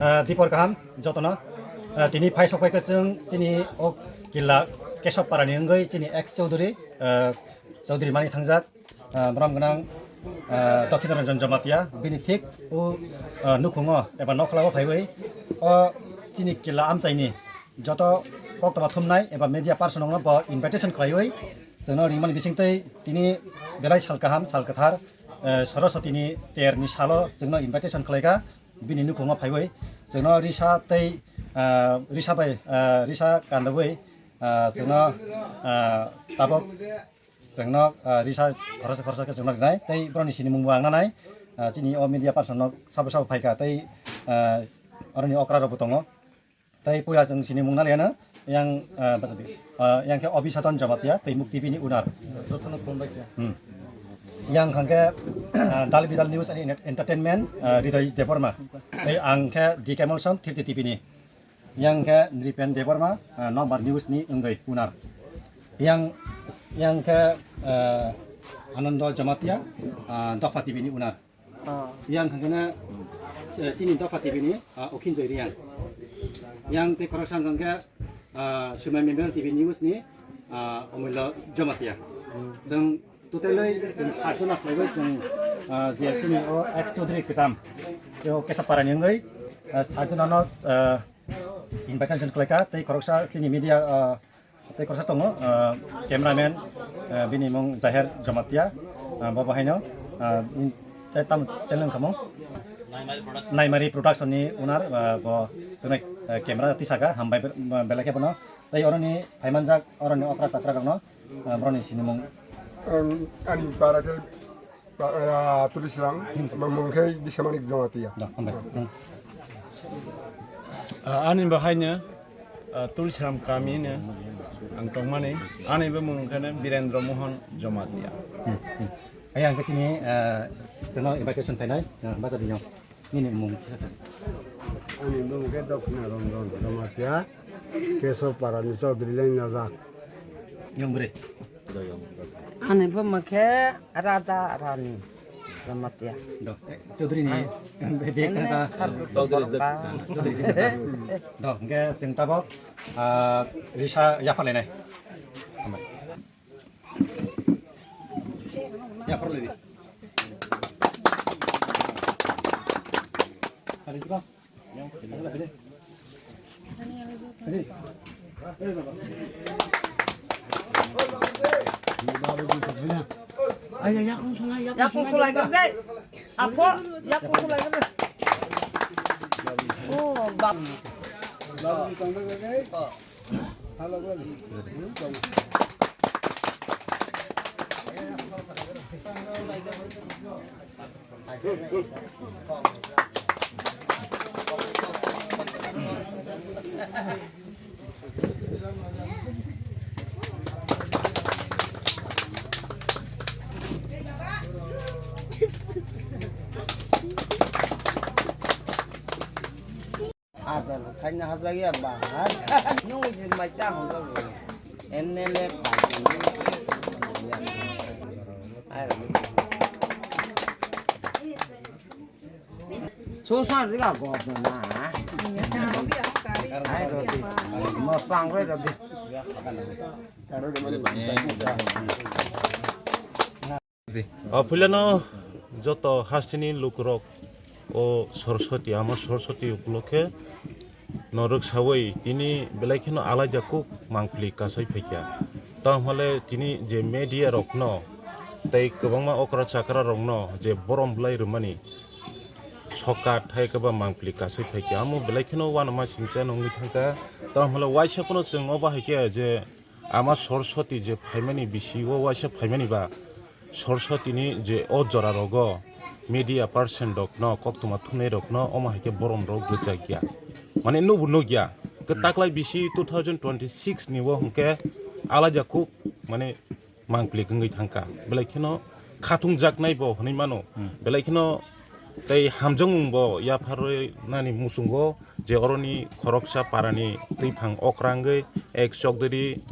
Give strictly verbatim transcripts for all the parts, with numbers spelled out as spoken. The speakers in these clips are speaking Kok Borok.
Ah, dipor kaham jotono. Ah, tini phai sok phaikha chwng chini o killa Kesop Parani wngwi chini ex Chaudhary, ah, Chaudhary Mani Thangjak, ah, borom gwnang, ah, Dokhin Ranjan Jamatia bini thik o, ah, nukhungo eba nokhlao phaiwi o chini killa amchaini joto koktwma thumnai eba media person rokno bo invitation khlaiwi chwngno ringmani bisingtwi tini belai sal kaham, sal kwthar, eh, Saraswatini terni salo chwngno invitation khlaikha bini nukhungo phaiwi chwngno risa tei, ah, risa bai, ah, risa kandawi, ah, chwngno, ah, tabok chwngno, ah, risa khoroksa khoroksa khe chwngno rinai tei boroni sinimung bo ang nanai, ah, chini o media person no sabo sabo phaikha tei, ah, oroni okra rok bo tongo. Tei puila chwng sinimung naliano yang, ah, bachadi, ah, yang khe Abhisadan Jamatia tei Mukti Bini owner. Hmm. Yang khangkhe, ah, Dal Bidal News and Enter-, Entertainment, ah, Hridoy Debbarma. Tei ang khe D K Molsom, Thirty T V ni. Yang khe Nripen Debbarma, ah, Nombar News ni wngwi owner. Yang, yang khe, ah, Anando Jamatia, ah, Dopha T V ni owner. Ah. Yang khangkhe na, eh, chini Dopha T V ni, ah, Okhinjoi Reang. Yang tei khoroksa hwnkha khe, ah, Sumai Memorial T V News ni, ah, Omulya Jamatia. Chwng totally chwng sat jona khlaiwi chwng, ah, je chini o ex Chaudhary kwcham, je o Kesap Parani wngwi, ah, sat jona no, ah, invitation khlaikha tei khoroksa chini media, ah, Tei khoroksa tongo, ah, cameraman, ah, bini mung Jaher Jamatia, ah, bo bahaino, ah, in-, tei tam channel wngkha mung? Naimari Production ni owner, ah, bo chwnai, ah, camera tisaka, hambai be-, belai khe bono. Tei oroni phaimanjak, oroni okra chakra rokno, ah, boroni sinimung. Ang ani para khe Ba-, ah, Tulisram, mung khe Biswamanik Jamatia. Da, hambai. Hmm. Ah, ani bo haino, ah, Tulisram kami no ang tongmani, ani bo mung khe Birendra Mohan Jamatia. Hmm, hmm. Ai ang khe chini, ah, chwngno invitation khainai, ah, bacha bini. Nini mung kisa sa. Ani mung khe Dokhina Ranjan Jamatia, Kesop Parani Chaudhary Leng Najak. Yang bwrwi. Ani buma khe Raja Rani Jamatia. Do, eh, Chaudhary ni, ah, bebek ini kata. Kharbu Chaudhary Borba. Chaudhary Jek. Do, hingke chwng tabok, ah, risa yapharlainai. Hambai. Yaphar lai di. Ada juga. Yakung sulai gede. Apo, yakung sulai gede. Oh, bab. Adal khaina hajak ya bahar. Nung isi mai cha hong kha. M N L A party. Ai ro. Susan rika go na. Ai ro di. Mo sang re ro di. O puilano joto hasteni lukurok o Saraswati, ama Saraswati ukulokhe norok sawi tini belai kheno alaida kuk mangpili kasai phaikha. Tamo hwnle tini je media rokno tei kwbangma okra chakra rokno je borom bwlai rwmani sokat hai khe ba mangpili kasai phaikha. Amo belai kheno uanama singcha nungwi thangkha. Tamo hwnle waisa phano chwng obo hai khe je Ama Saraswati je phaimani bisi o waisa phaimani ba Saraswati ni je o jora rogo media person rok no koktwma thumnai rok no omo hai khe borom rok rwjak ya. Mane nubu nukya. Kwtaklai bisi two thousand twenty-six ni o hwnkhe alaida kuk mane mangpili wngwi thangkha. Belai kheno khatung jaknai bo hwnwi mano. Hmm. Belai kheno Tei hamjakmung bo yapharwi nani muchungo je oroni khoroksa parani twiphang okrangwi ek Chokdiri,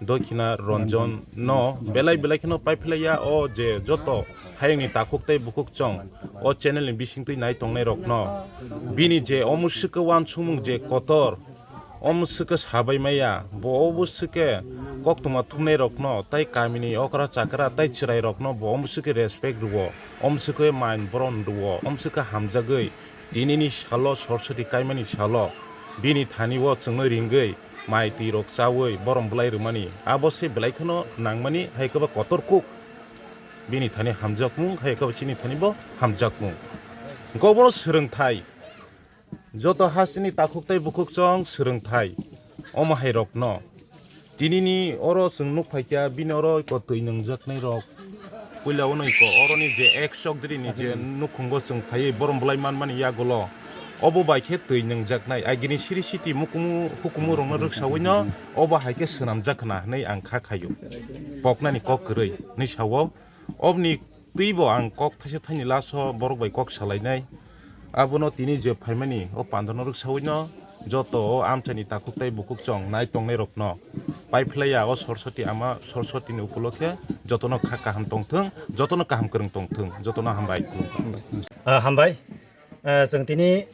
Dokhina Ranjan no belai belai kheno paiphlaiya o je joto Hayungni takhuk tei bukhuk chwng o channel ni bisingtwi nai tongnai rokno bini je omo swkhe uansukmung je kotor, omo swkhe sabai maya, bo obo swkhe koktwma thumnai rokno tei kamini okra chakra tei chwrai rokno bo omo swkhe respect rwo, omo swkhe main boron rwo, omo swkhe hamjagwi tinini salo Soroswti kaimani salo bini thani o chwngno ringwi mai twi rok chawi borom bwlai rwmani abo se belai kheno nangmani hai khe ba kotor kuk. Bini thani hamjakmung, hai khe chini thani bo hamjakmung. Hwnkhe obono swrwngthai. Joto hasteni takhuk tei bukhuk chwng swrwngthai. Omo hai rokno. Tinini oro chwng nuk phaikha, bini oro iko twi nungjaknai rok. Puila ono iko oroni je ek chokdri ni je nukhungo chwng phaiwi borom bwlai manmani yagulo. Obo bai khe twi nungjaknai. Agini siri siti mukumu hukumu rokno rwksawino obo hai khe swnamjak khna hwnwi ang kha khaio. Poknani kok kwrwi hwnwi sao. Oboni twibo ang kok thaisa thaini last o borok bai kok salainai. Abono tini je phaimani o pandano rwksawino joto o amchaini takhuk tei bukhuk chwng nai tongnai rokno paiphlaiya o Soroswti ama Soroswtini upolokhe jotono kha kaham tongthwng, jotono kaham kwrwng tongthwng, jotono hambai. Ah, hambai. Eh, chwng tini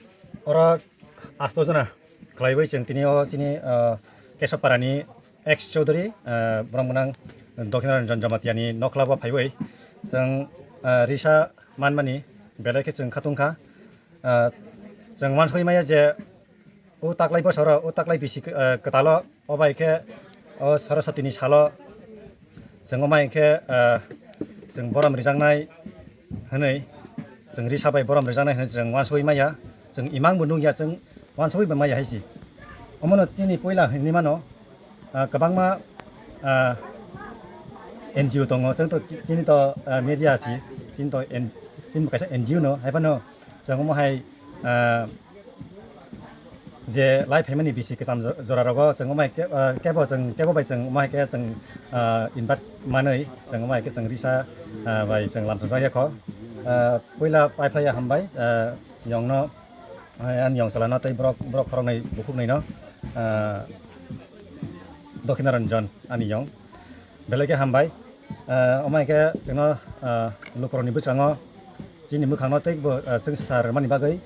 oro asto jona khlaiwi chwng tini o chini, eh, Kesoparani ex Chaudhary, eh, borok mwnang Dokhin Ranjan Jamatia ni nokla bo phaiwi chwng, eh, risa manmani belai khe chwng khatungkha. Eh, chwng wansugwi maya je o taklai bosoro, o taklai bisi, eh, kwtalo, o bai khe o Saraswati ni salo chwng o mai khe, eh, chwng borom rijaknai hwnwi, chwng risa bai borom rijaknai hwnwi chwng wansugwi maya, chwng imang bo nukya, chwng wansugwi bai maya hai se. Omono chini puila hinwi mano, ah, kwbangma, ah, N G O tongo, chwng to chini to, ah, media si, chini to N-, chini bo kaisa N G O no, hai phano chwng omo hai, ah, je lai phaimani bisi kwcham jo-, jora rogo chwng omo hai ke-, ah, kebo chwng, kebo bai chwng omo hai khe chwng, ah, invite manwi chwng omo hai khe chwng risa, ah, bai chwng lamsajak ya kho. Ah, puila paiphlaiya hambai, ah, yongno, ah, ani yong chalano tei borok, borok khoroknwi bukhuknwino, ah, Dokhinaranjan ani yong. Belai khe hambai. Ah, omo hai khe chwngno, ah, lukurokni bwskango chini mwkhangno teibo, ah, chwng sasa rwmani bagwi,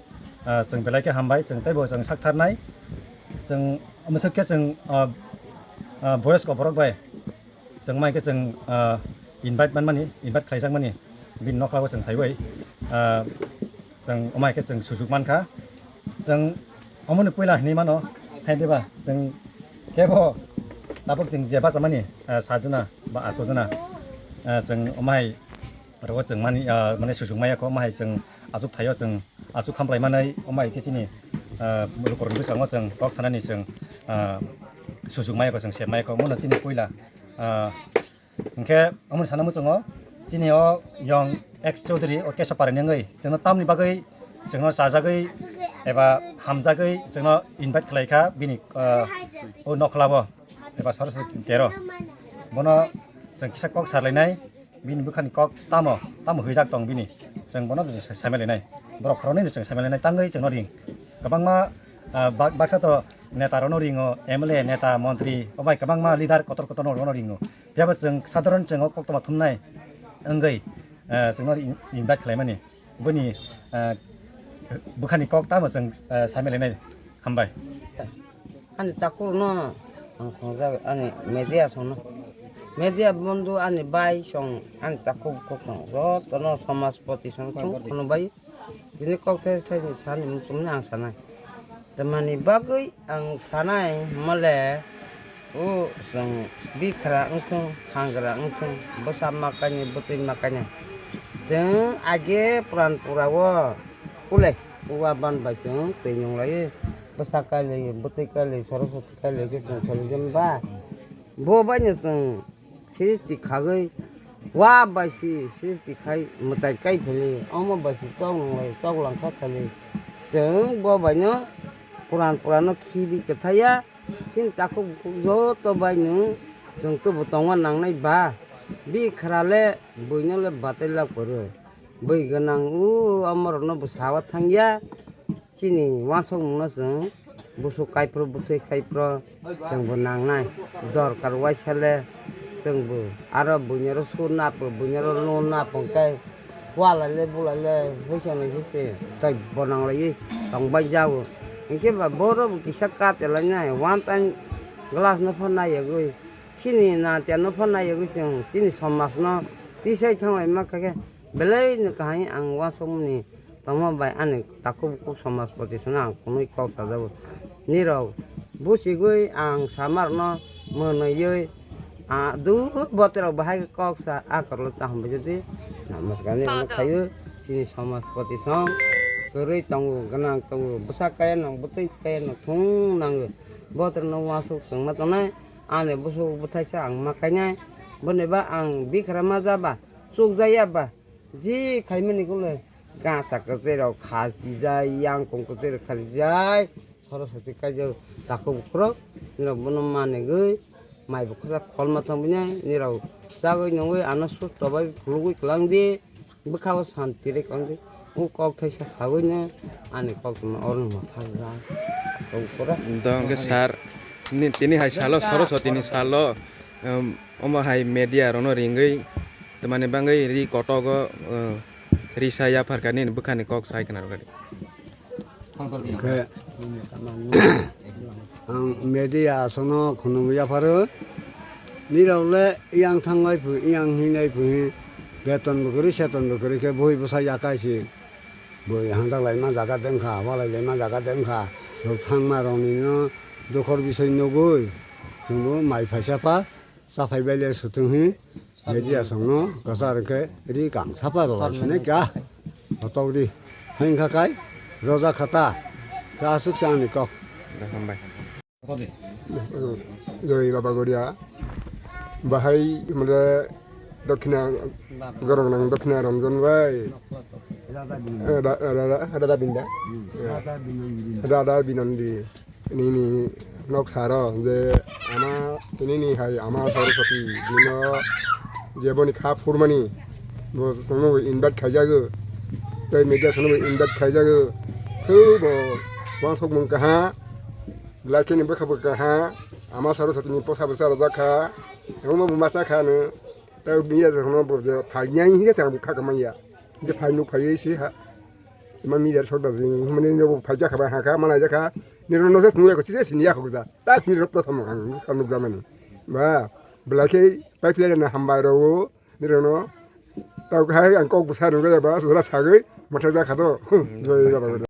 ah, chwng belai khe hambai, chwng teibo chwng saktharnai. Chwng mwswk khe chwng, ah, ah, boyosko borok bai chwng omo hai khe chwng, ah, invite manmani, invite khlaijakmani bini nokhlago chwng phaiwi, ah, chwng omo hai khe chwng sujuk mankha. Chwng omoni puila hinwi mano, hai diba? Chwng kebo tabuk chwng je bachamani, ah, sajana ba asojana, ah, chwng omo hai rogo chwng mani, ah, mane sujuk maya kho, omo hai chwng aswk thaio chwng aswk khamplai manai, omo hai khe chini, ah, lukurokni bwskango chwng kok sanani chwng, ah, sujuk maya kho, chwng sep maya kho, omono chini puila, ah, Hwnkhe omo sana muchungo chini o yong ex Chaudhary o Keso Parani wngwi chwngno tamni bagwi chwngno chajagwi eba hamjagwi chwngno invite khlai kha bini, ah, o nokhlabo eba Saraswati tero. Bono chwng kisa kok sarlainai, bini bwkhani kok tamo, tamo hwijak tong bini, chwng bono sa-, saimalainai. Borok khoroknwi no chwng saimalainai tangwi chwngno ring. Kwbangma, ah, bak-, baksa to neta rokno ringo, M L A, neta, montri, obai kwbangma leader kotor kotor no rokno ringo. Phiya bo chwng sadharon chwng o koktwma thumnai wngwi, eh, chwngno in-, invite khlaimani. Boni, eh, bwkhani kok tamo chwng, eh, saimalainai. Hambai. Ani takhukno ang thwngjak ani media songno. Media bondhu ani bai song ani takhuk bukhuk song jotono somajpoti song thung kheno bai. Tini kok thai thai ni sani muchungni ang sanai. Tamani bagwi ang sanai hwnmale, o chwng bikhra wngthung, khangra wngthung, bwsa makaini, bwtwi makaini. Chwng age puran pura o kule uaban bai chwng twi nunglaiwi, bwsa kailaiwi, bwtwi kailaiwi, Saraswati kailaiwi khe chwng khailai khe ba. Bo baino chwng sristi khagwi, wa bai si sristi khai mwtai kai pheli, omo bai si chok nunglai, chok langkha khali. Chwng bo baino puran purano khibi kwthaiya, chini takhuk bukhuk joto baino chwng tubu tongma nangnai ba, bikhra le buino le batai lak kwrwi. Bwi gwnang o, omorokno bwsao thangya. Chini uansukmungno chwng busuk kaiphuru, bwthwi kaiphuru chwngbo nangnai. Dorkar uaisale chwngbo aro buini oro sur napo, buini oro loan napo hwnkhe Kualaile bulaile hoisa naisise tai bonanglaiwi tongbai jago. Hinkhe ba borok bo kisa kate lainai one time glass no phan naiyagwi. Chini natia no phan naiyagwi chwng chini somaj no tisai thanglaima khe belai no kahai ang uansukmani tongma bai ani takhuk bukhuk somaj poti sono ang kunui kok sajago. Nirok buchigwi ang samarokno mwnwiwi, ah, dui boterok bahai khe kok sa a koroklo tamo jodi namaskar ni ano khaio chini somaj poti song kwrwi tongo, gwnang tongo, bwsa kaya nang bwtwi kaya nang thung nango. Boterokno uansuk chwngma tongnai ani buchuk bwthaisa ang ma kainai. Boni ba ang bikra ma ja ba, chukjaya ba, ji khaimani kule gacha kwchwirok khachijai, yangkong kwchwirok khachijai. Soro sati kaijak takhuk bukhurok, nirok bono manigwi, mai bukhurok kholma thangwi nai, nirok chagwi nungwi ano susto bai phulugwi kwlangdi, bwkhao santi rwi kwlangdi. O kok thaisa sagwino ani kok tongma oro mwthajak takhuk bukhurok. Dong khe sir, ni tini hai salo, Soroso tini salo, um, omo hai media rokno ringwi, tamani bangwi ri kotogo, uh, risa yapharkha nini bwkhani kok sai khna rwkha di. Hwnkhe ang media aswkno khunui yapharo. Nirok le yang thanglai phu, yang hinglai phu, beton bo kwrwi, seton bo kwrwi khe bui bwsa yakai si. Bui hamjak laima jaga de wngkha, walai laima jaga de wngkha. Rok thangma rokni no dokhor bisoi nugui chwngbo mai phaisa pha. Chaphai bai le swtwng hi media songno kwchar khe ri kang sapa rw sinai kha. Hotok ri hwnkha kai roja khata khe aswk se ani kok. Hambai. Joi Baba Goria. Bahai mole Dokhina, Goroknang Dokhina Ranjan bai. Rada Binanda. Eh, ra-, ra-, ra-, Rada Binda. Hmm, Rada Binanda. Rada Binandi. Nini nok saro je ama, nini hai ama Saraswati bino je boni kha phurmani bo sono bo invite khaijago, tei media sono bo invite khaijago, khe bo wansok mung kaha, belai kheno bwkha bo kaha, ama Saraswati ni posa bwsa rwjak kha, tongma bo masa kha no, tei media sono bo je phai nai hingke chang bo kha kamaya, je phai nuk phai si ha. Ima media sor da jing, himani nogo phaijak kha bai hakha, ma naijakha. Nirok no just nuya ko, chise siniya ko ja. Tak nirok prothom ang nukha nukjamani. Ba, belai khe pipeline na hambai rwo, nirok no. Tau khai ang kok bwsa nukjaya ba, sura sagwi, matha jakha to. Joi baba.